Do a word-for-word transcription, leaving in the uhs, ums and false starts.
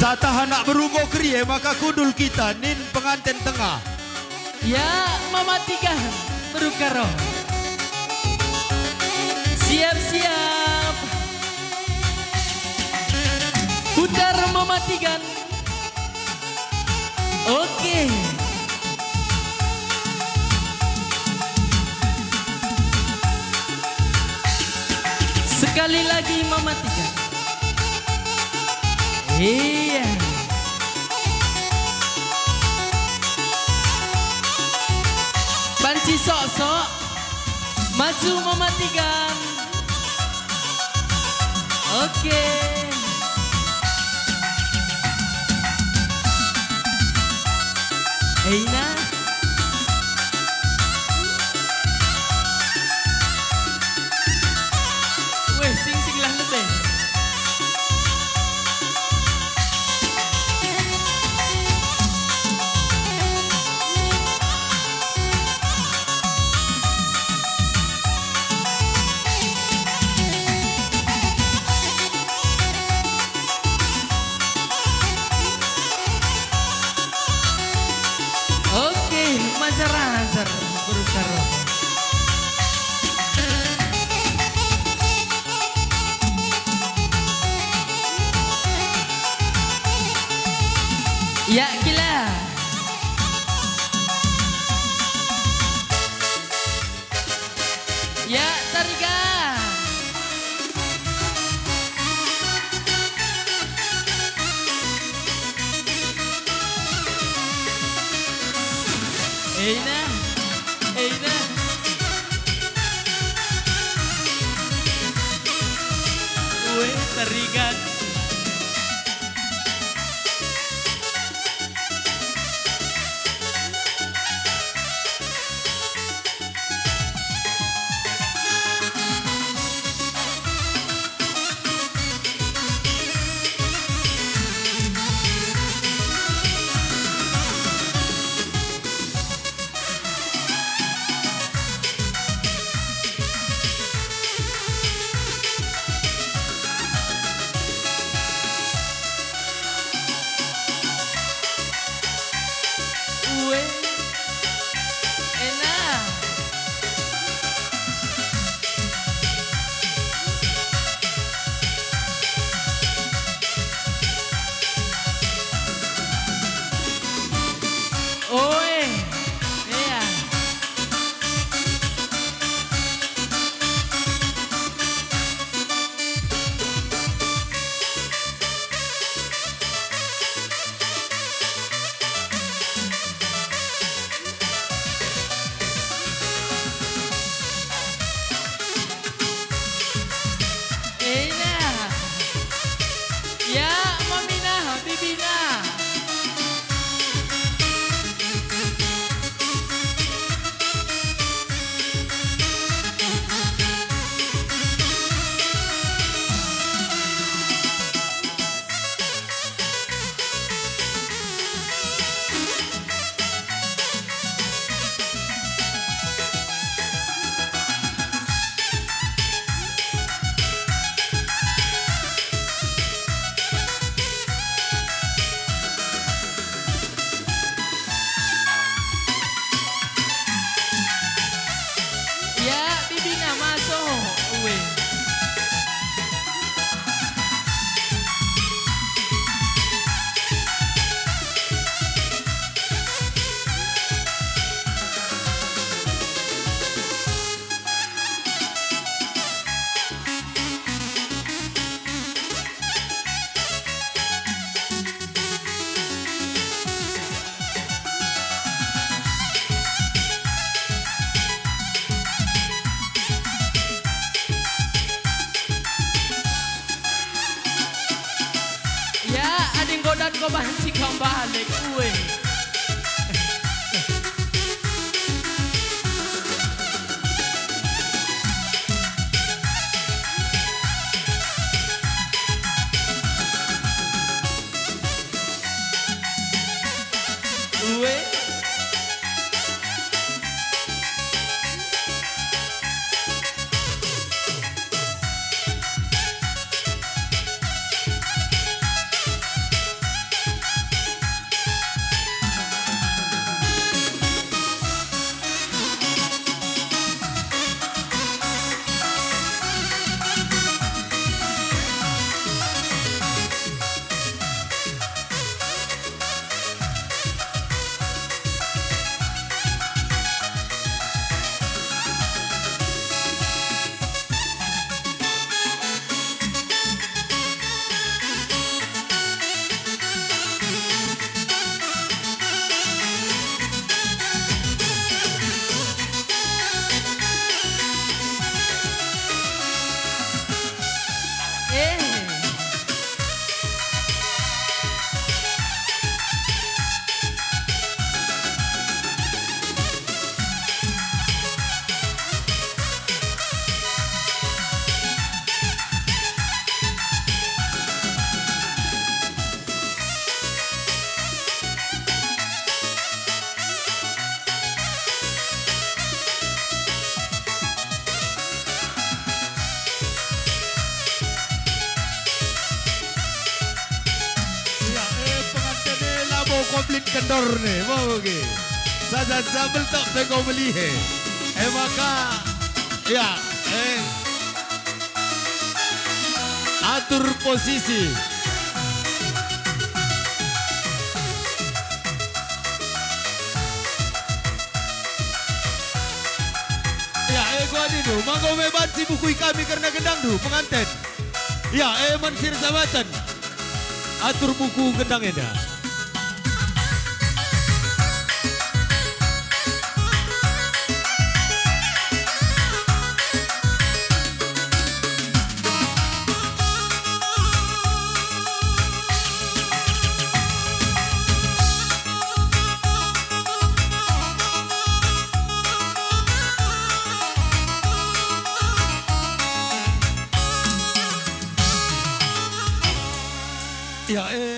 Atah anak beru enggo kerie maka kundul kita nin penganten tengah. Ya, Mama Tigan, beru Karo. Siap-siap. Putar Mama Tigan. Oke. Sekali lagi Mama Tigan. Iya. Banci sok-sok. Maju Mama Tigan. Oke. Eina. Weh, sing, sing lah lebe. Oke, majar-ajar, beru Karo. Ya, gila. Ya, tariga. Eina, eina. Ue, tariga. Ue. Enak. Oe. Ea. Eina. Ya, mamina, bibina. Ya, bibina masuk. Ue. Ya, adi nggo dat ko banci kam balik, ue. Ue. Lit kendor ne, mau ge. Saja jabel tak pego beli he. E maka, ya, eh. Atur posisi. Ya, eh, kuadindu, manggo me banci bukui kami kerna gendangndu, penganten. Ya, eh, man si ersahabaten. Atur buku gendang enda. Ya, eh.